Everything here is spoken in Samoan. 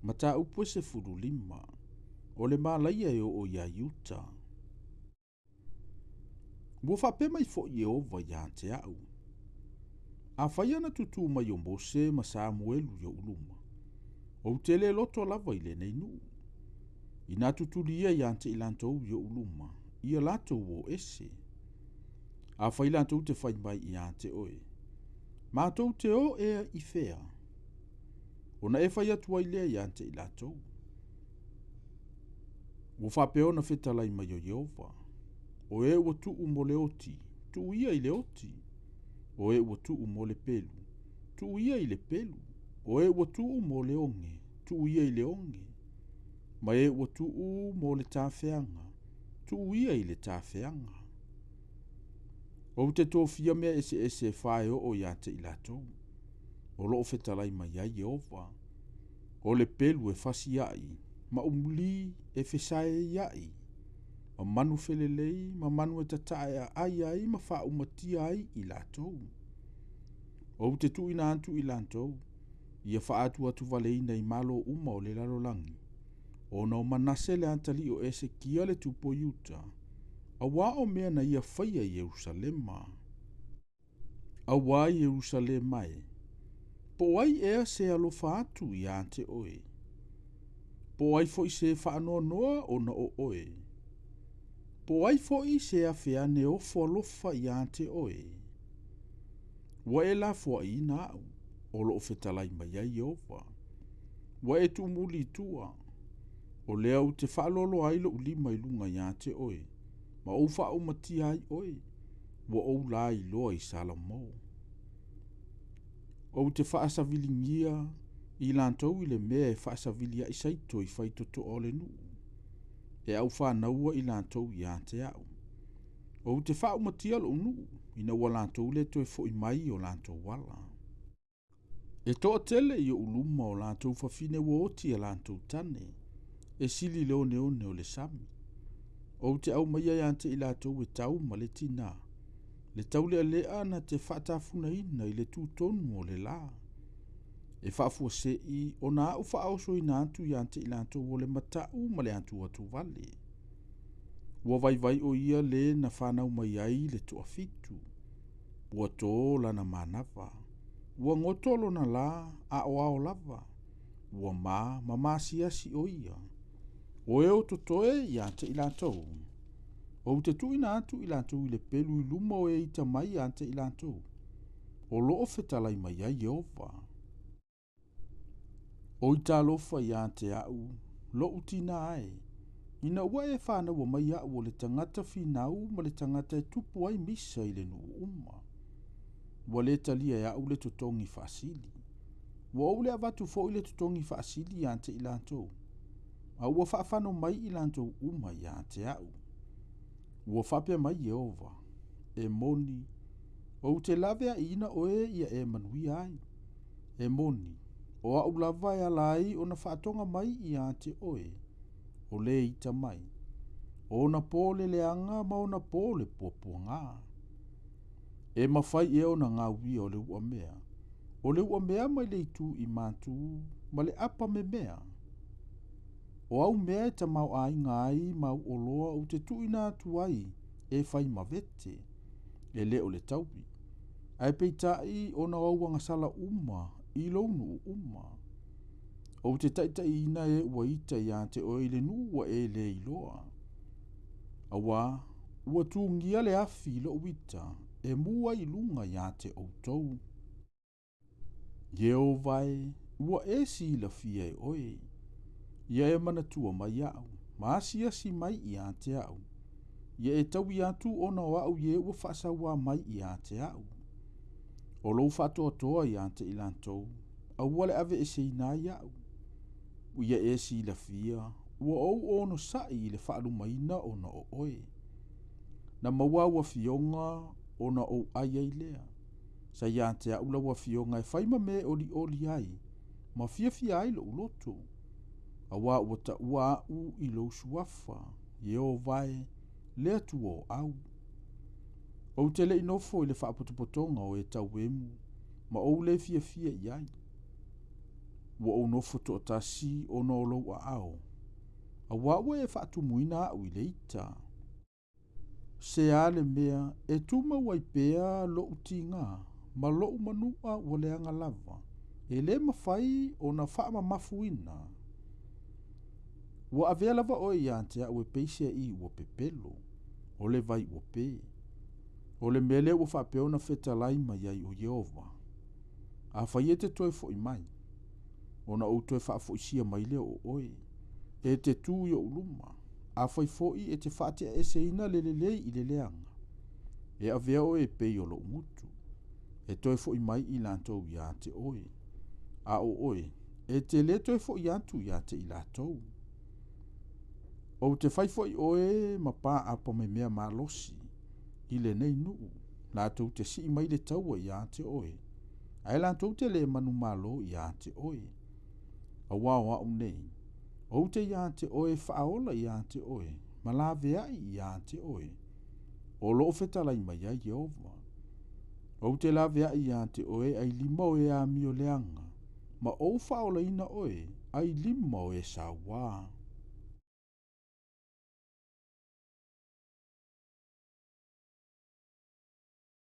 Mataupu e 15, o le malaia e oo iā Iuta. Ua faapea mai foi Ieova ia te a'u, Afai ana tutū mai o Mose ma Samuelu i oʻu luma, ou te lē loto lava i lenei nuu. Inā tutuli ia iā te i latou i oʻu luma, ia latou o ese. Afai latou te fai mai iā te oe, matou te o ea i fea? Ona e fai atu ai lea iā te i latou. Ua faapea ona fetalai mai o Ieova, o e ua tuu mo le oti, tuu ia i le oti. O e ua tuu mo le pelu, tuu ia i le pelu. O e ua tuu mo le oge, tuu ia i le oge. Ma e ua tuu mo le tafeaga, tuu ia i le tafeaga. Ou te tofia mea eseese e faeoo iā te i latou, o loo fetalai mai ai Ieova, o le pelu e fasiaʻi, ma umuli e fesaeiaʻi, ma manu felelei, ma manu e tataa e aai ai ma faaumatia ai i latou. Ou te tuuina atu i latou, ia faaatuatuvaleina i malo uma o le lalolagi, ona o Manase le atalii o Esekia le tupu o Iuta, auā o mea na ia faia i Ierusalema. Auā Ierusalema e, po o ai ea se alofa atu iā te oe? Po o ai foi se faanoanoa ona o oe? Po o ai foi se afe ane ofo alofa iā te oe? Ua e lafoaiina aʻu, o loo fetalai mai ai Ieova. Ua e tuumuli i tua, o lea ou te faaloaloa ai loʻu lima i luga iā te oe, ma ou faaumatia ai oe, ua ou lailoa i Salamo. Ou te faasaviligia i latou i le mea e faasavili ai saito i faitotoa o le nuu, e aufanaua i latou iā te aʻu. Ou te faaumatia loʻu nuu, ina ua latou le toe foʻi mai i o latou ala. E toatele i oʻu luma o latou fafine ua oti a latou tane, e sili le oneone o le sami. Ou te aumaia iā te i latou e tau ma le tinā, le taulealea na te faatafunaina i le tutonu o le lā. E faafuaseʻi ona aʻu faaosoina atu iā te i latou o le mataʻu ma le atuatuvale. Ua vaivai o ia le na fanau mai ai le toafitu. Ua tō lana manava. Ua goto lona lā a o ao lava. Ua ma ma maasiasi o ia. O e o totoe iā te i latou. Ou te tuuina atu i latou i le pelu i luma o e ita mai iā te i latou. O loo fetalai mai ai Ieova. Oi talofa iā te aʻu, loʻu tinā e, ina ua e fanaua mai aʻu o le tagata finau ma le tagata e tupu ai misa i le nuu uma. Ua lē talia e aʻu le totogi faasili. Ua ou le avatu foi le totogi faasili iā te i latou, a ua faafano mai i latou uma iā te aʻu. Ua faapea mai Ieova, e moni, ou te laveaiina oe ia e manuia ai. E moni, o aʻu lava e ala ai ona faatoga mai iā te oe, o lē ita mai, o ona pō le leaga ma ona pō le puapuagā. E mafai ea ona gauia o le uamea, o le uamea mai le itu i matū ma le apa memea. O au mea e tamaoaiga ai ma au oloa ou te tuuina atu ai e fai ma vete, e lē o le tauvi. Ae peitaʻi ona o au agasala uma i lou nuu uma. Ou te taitaiina e ua ita iā te oe i le nuu ua e lē iloa. Auā, ua tugia le afi i loʻu ita, e mū ai i luga iā te outou. Ieova e, ua e silafia e oe. Ia e manatua mai aʻu, ma asiasi mai iā te aʻu. Ia e taui atu ona o aʻu i e ua faasauā mai iā te aʻu. O lou faatoatoa iā te i latou, aua le aveeseina ai aʻu. Ia e silafia, ua ou onosaʻi i le faalumaina ona o oe. Na maua au afioga ona ou ai ai lea. Sa iā te aʻu lau afioga e fai ma mea e olioli ai, ma fiafia ai loʻu loto. Auā ua taua aʻu i lou suafa, Ieova e, le Atua o au. Ou te le i nofo i le faapotopotoga o e tauemu, ma ou lē fiafia i ai. Ua ou nofo toatasi ona o lou aao, auā ua e faatumuina aʻu i le ita. Se a le mea e tumau ai pea loʻu tigā ma loʻu manuʻa ua leaga lava, e lē mafai ona faamamafuina. Ua avea lava oe iā te aʻu e pei se aʻī ua pepelo, o le vai ua pē. O le mea lea ua faapea ona fetalai mai ai ʻo Ieova, Afai e te toe foʻi mai, ona ou toe faafoisia mai lea o oe, e te tū i oʻu luma, afai foi e te faateaeseina le lelei i le leaga, e avea oe e pei o loʻu gutu, e toe foʻi mai i latou iā te oe, a ʻo oe, e te lē toe foʻi atu iā te i latou. Ou te fai foi oe ma pāʻapa memea malosi i lenei nuu, latou te sii mai le taua iā te oe, ae latou te lē manumalo iā te oe. Auā o aʻu nei, ou te iā te oe e faaola iā te oe, ma laveaʻi iā te oe, o loo fetalai mai ai Ieova. Ou te laveaʻi iā te oe ai lima o e amio leaga, ma ou faaolaina oe ai lima o e sauā.